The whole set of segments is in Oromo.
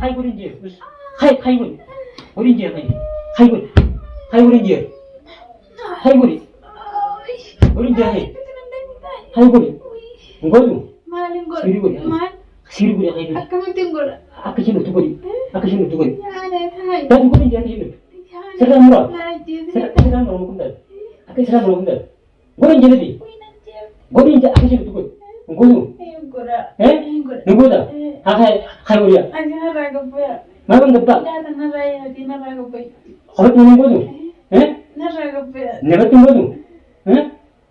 Hay godhin jee. Hay hay godhi. Godhin jee hay. Hay godhi. Hay godhin jee. Hay godhi. Godhin jee hay. Hay godhi. Hin godhu. Maalin godha? Sirii godhi. Maal? Sirii godhi hay godhi. Akkamittiin godha? Akka isheen dhuftu godhi. Akka isheen dhuftu godhi. Yaana taa'i. Taatu godhin jee akka isheen dhuftu. Sirraa muraa. Na ajjeesi. Sirraa muraa kun taatu. Akka sirraa muraa kun taatu. Godhin jee taati. Godhin jee akka isheen dhuftu godhi. Hin godhu. Hin godha. Eh? Hin godha. Hin godha. Haa hay hay godhi. Ati narraa gabbuya. Maal kan gabbaa? Laata narraa yaati narraa gabbuya. Qofatti hin godhu. Eh? Narraa gabbuya. Namatti hin godhu. Eh?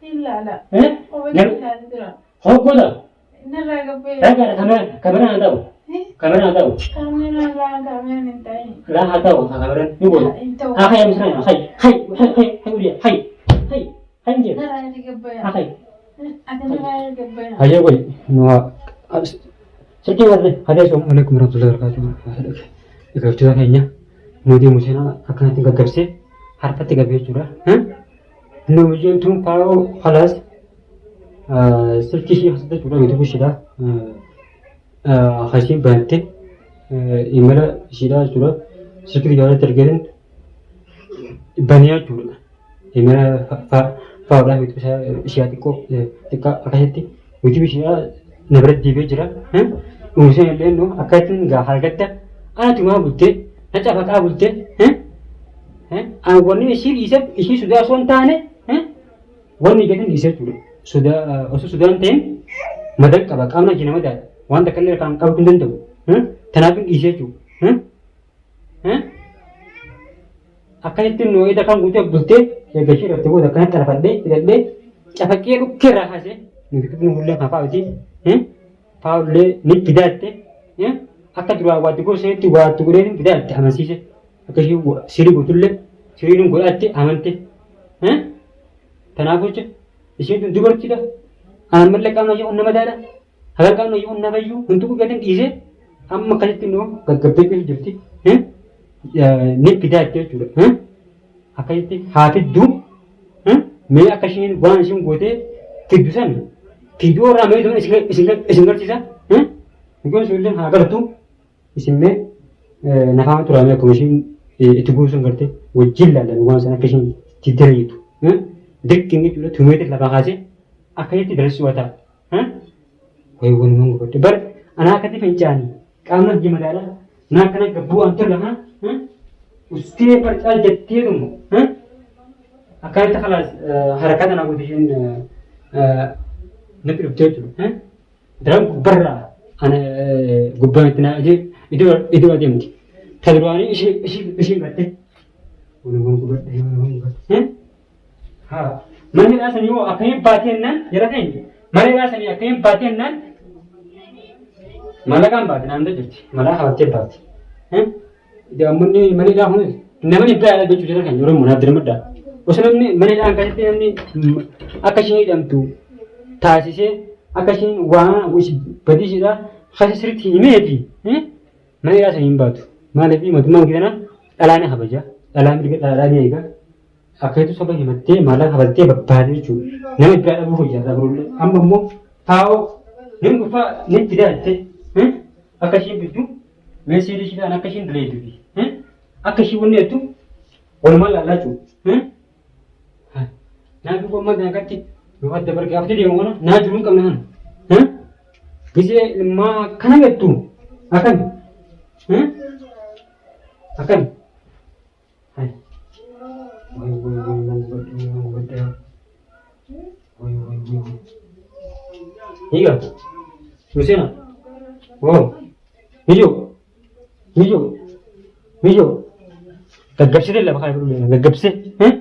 Hin laala. Eh? Qofatti hin laala jira. Hoggoota. Narraa gabbuya. Ragaadha kameraan kameraan haa ta'u. Kameraan haa ta'u. Kaameeraan laa kaameeraan hin ta'in. Laa haa ta'u haa kameraan ni godhu. Hin ta'u. Haa hay misiraan hay hay hay hay hay godhi hay hay hay hin jedhu. Narraa yaati gabbuya. Haa hay. Ati narraa yaati gabbuya. Hayyee godhi. Nu silkii warri hadee assalamu alaikum warahmatullahi wabarakatuh. Egaa keenya nuti museenaa akkanatti gaggabsee harkatti qabee jechuudha. Nuti tun faayoo khalaas silkii ishee keessatti jechuudha yuutuubii isheedha. Hashii banattee imala isheedha jechuudha. Silkii biyya alatti argatan banee jechuudha. Imala faayodhaa yuutuubii ishee xiqqoo xiqqaa akkasitti yuutuubii isheedha na biratti deebi'ee jira. Umuseen illee nu akka ittiin gaafa argatta ana tumaa bultee na cafaqaa bultee wanni ishii dhiiseef ishii sodaa osoo hin taane wanni jedhan dhiisee jechuudha. Sodaa osoo sodaa hin ta'in madan qaba qaamni hojii nama daadha waan takka illee kan qabatu hin danda'u. Kanaaf hin dhiisee jechuudha. Akkasitti nu ida kan guutee bultee eega ishee irratti booda akkanatti xarafadhee hidhadhee cafaqee dhukkee irraa kaasee nuti kibni hullee kan fa'aati. Faa'ullee ni fidaatte akka duraa waatti goseetti waatti godhee ni fidaatte amansiise. Akka ishee sirii gootullee siriin godhatte amante. Kanaaf jecha isheen tun dubartiidha. Ana ammallee qaamni ishee kun nama daadha. Haga qaamni ishee kun nama iyyuu hin tuqu gatiin dhiisee amma akkasitti immoo gaggabdee keessa jirti. Ni fidaa jechuudha. Akkasitti haa fidduu mee akka isheen waan isheen gootee fiddu san fiiduu irraa mee isin garsiisa. Mijoon sun illee haa galtu. Isin mee nafaama turaamee akkuma isheen itti guutuun garte wajjin laallan waan sana akka isheen itti dalayitu. Dirqiin jechuudha tumeetiin lafaa kaasee akkasitti dalasuu ta'a. Wayi walumaan gubadde bar anaa akkatti fincaani qaamni hojii magaalaa naa akkana gabbuu an tola ha ustee barcaa jetteetumu akkanatti kalaas harakaa tanaa goote isheen natti dhuftee jechuudha. Daran gubbarraa ana gubbaan itti naa idoo adeemti. Ta duraanii ishee gatte. Walumaan gubadde walumaan gubadde. Haa. Mana hidhaa sanii hoo akkamiin baatee jennaan jara keenya mana hidhaa sanii akkamiin baatee jennaan mallaqaan baate naannoo jirti malaa hawattee baate. Daa'immanni mana hidhaa kunis namni biraa jechuu jara keenya Oromoo naaf dirmadhaa. Osoo namni mana hidhaa akkasitti namni akka isheen hidhamtu taasisee akka isheen waan badii isheedhaa akkasii sirriitti himeefi mana hidhaa sanii hin baatu. Maaliif mootummaan keenyaa dhalaa ni kabaja dhalaa mirga dhalaa ni eega. Akkeetu soba himattee maallaqa kafaltee babbaatee jechuudha. Nama biraa dhabuu hojjaa dhabuullee. Amma immoo taa'oo namni dhufaa ni fidaa jettee akka isheen fiddu mee siilii ishiidhaan akka isheen dileetu fi akka isheen wanni jettu walumaa laallaa jechuudha. Naa duuba amma naagatti yoo adda bargaafatee deemu kana naa jiruu hin qabne kana. Gisee ilmaa akkana jettu akkami? Akkami? Hai. Wai wai wai wai wai wai wai wai wai wai wai. Higa. Musena. Wow. Mijo. Mijo. Mijo. Gaggabsitee lafa kana bilu gaggabsitee. Eh?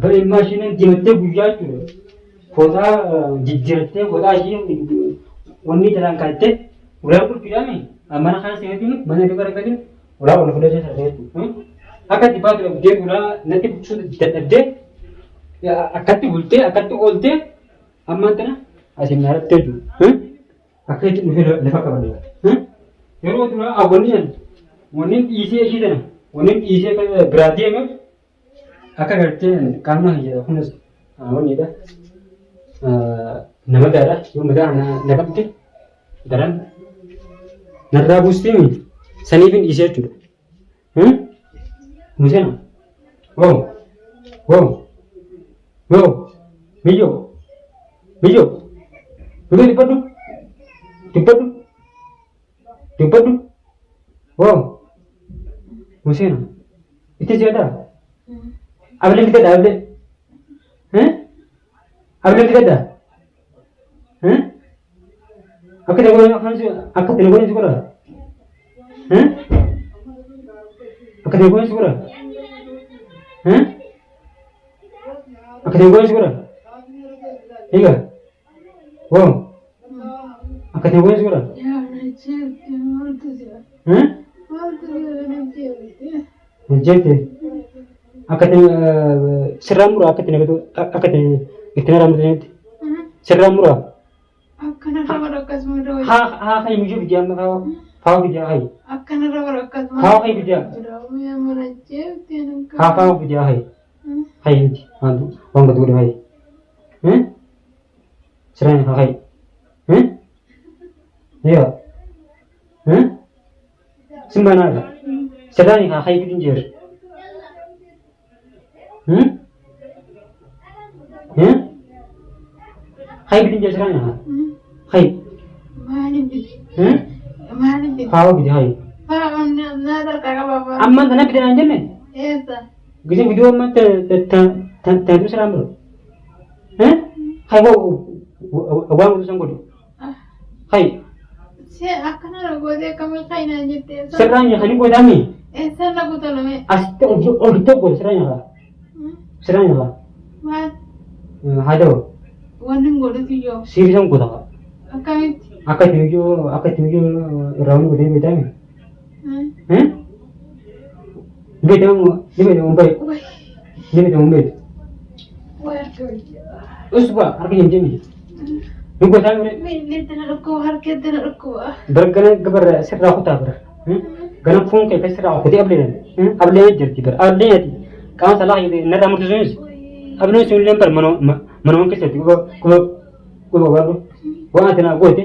Bara ilmaa isheen diimattee guyyaa jechuudha. Fooxaa jijjiirattee fooxaa ishee wanni jalaan kaattee ulaa qulfiidhaami mana kana seenatiin mana iddoo garagatiin ulaa ol fudhatee sararee jechuudha. Akka itti baatu dhabdee ulaa natti buqsuu dadhabdee akkatti bultee akkatti ooltee ammaan tana asiin naarattee jechuudha. Akka itti dhufee lafa qabadhe. Yeroo duraa wanni san wanni dhiisee ishee tana wanni dhiisee biraa deemeef Akka gartee qaama kiyya kunis wanniidha. Nama gaadha. Yoo madaa na qabde daran narraa buustiimi. Saniif hin dhiisee jechuudha. Musena. Wow. Wow. Wow. Miyyoo. Miyyoo. Miyyoo dubbadhu. Dubbadhu. Dubbadhu. Wow. Musena. Itti si'ataa? Ablee bitadha ablee. Ablee bitadha. Akka itti godhan akka itti godhan si godha. Akka itti godhan si godha. Akka itti godhan si godha. Egaa. Wow. Akka itti godhan si godha. Jette akka itti sirraa muraa akka itti nagatu akka itti itti narraa murtanitti sirraa muraa. Akkanarra bara akkasuma dawaa. Haa haa hayi mijuu fidii amma haa haa fidii hayi. Akkanarra bara akkasuma. Haa hayi fidii haa haa fidii hayi. Hayi miti waan waan gadi godhe hayi. Siraan haa hayi. Yaa. Sin banaa siraan haa hayi fidin jeer. Hayi bidin jeer siraan haa. Hayi. Maaliif bidi? Maaliif bidi? Haa bidi hayi. Naa tarkaa qaba. Ammaan tana bidin aan jenne. Eessa? Gisee video ammaan taatu siraan biro. Hayi waan godhu san godhu. Hayi. Si akkanarra gootee akkamiin kaayinaan jettee? Sirraan nyaatanii godhaami. Eessaan na kutolame? Asitti ol tokko sirraan nyaata. Sirraan nyaata. Maal? Haa ta'u. Wanni hin godhutu yoo. Siiri san godha. Akkamitti? Akka itti miyyoo akka itti miyyoo irraa wanni godhee beektaami. Ni beektamu ni beektamu hin beektu. Ni beektamu hin beektu. Way harka wayya. Usba harka hin jenne. Ni gotaa mire. Miilli na dhukkuba harkeetti na dhukkuba. Bar gana gabar sirraa kutaa bar. Gana foon kee kan sirraa kutee ableen. Ableen jirti bar. Ableen ati qaama salaa narraa murte sunis. Ableen sun illee bar manuma keessatti quba quba quba qabaadhu. Waan ati naa goote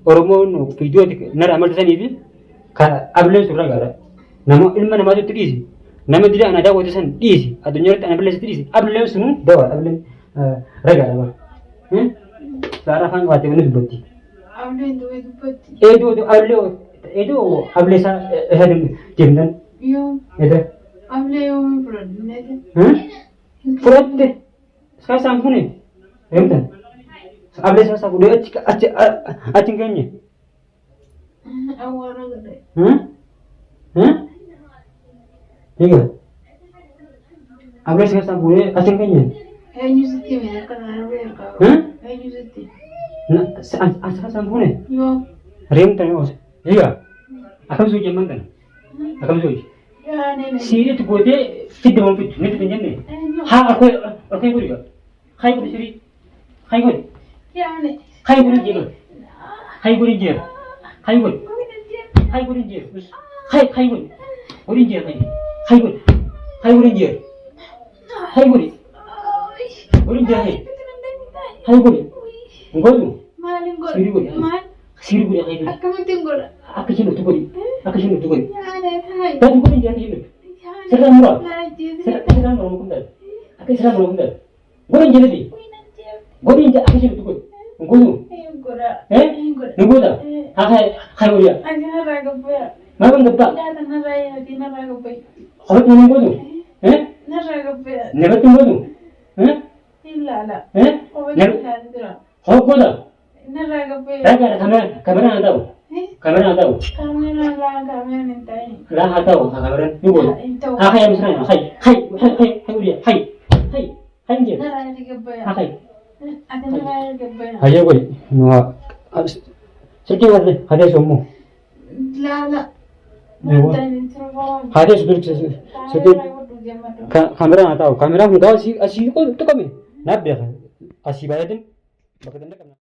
Oromoon viidiyoo narraa murte sanii fi ableen sun ragaadha. Nama ilma namaatu itti dhiisi. Nama dida ana daawwate san dhiisi. Addunyaa irratti ana balleessitti dhiisi. Ableen sunuu dawaadha. Ableen ragaadha bara. Saara afaan qabattee wanni dubbatti. Ableen duwwee dubbatti. Eedoo ablee eedoo ablee isaa isa deemtan. Yoom Eeda. ablee yoom fudhanne? Fudhatte. Isaa isaan fune. Deemtan. Ablee isaa isaa fuudhee achi achi achi hin geenye. Awwaara godhe. Egaa. Ablee isaa isaa fuudhee achi hin geenye. Eenyu sitti hime akka kana ablee harkaa qabu? Eenyu sitti? As isaan fuune. Yoom? Reemtan oose. Egaa. Akkam soo jemman kana. Akkam soo. Yaani. Siiriitti gootee fidde waan fiddu ni fidde hin jenne. Haa akoo akoo godhi. Hay godhi sirii. Hay godhi. Yaani. Hay godhi jeer. Hay godhi jeer. Hay godhi. Hay godhi jeer. Hay hay godhi. Godhi jeer hay. Hay godhi. Hay godhi jeer. Hay godhi. Godhi jeer hay. Hay godhi. Hin godhu. Maaliin godha? Sirii godhi. Maal? Sirii godhi hay godhi. Akkamittiin godha? Akka isheen dhuftu godhi. Akka isheen dhuftu godhi. Yaani taayi. Taatu godhi jeer akka isheen dhuftu. Yaani. Sirraa muraa. Na ajjeesi. Sirraa muraa kun taatu. Akka sirraa muraa kun taatu. Godhi jedhati. Godhi jedhi akka isheen dhuftu godhi. Hin godhu. Hin godha. Eh? Hin godha. Ni goota? Haa haa haa godhi. Ati narraa gabbuya. Maal kun gabbaa? Laata narraa yaati narraa gabbuya. Qofatti hin godhu. Eh? Narraa gabbuya. Namatti hin godhu. Eh? Hin laala. Eh? Qofatti hin laala jira. Hoo goota? Narraa gabbuya. Ragaadha kameraan kameraan haa ta'u. Kameraan haa ta'u. Kaameeraan laa kaameeraan hin ta'in. Laa haa ta'u haa kameraan ni goota. Hin ta'u. Haa hayya misiraan hay hay hay hay hay uliya hay hay hay hin jedhu. Narraa gabbuya. Haa hay. Ati narraa gabbuya. Hayyee godhi. Nu haa. Silkii hadee hadee sommoo. Laala. Eewwa. Hadee silkii kaameraan haa ta'u. Kaameraan kun gaafa asii asii tuqame naaf beeka. Asii baay'atin bakka dandaqamna.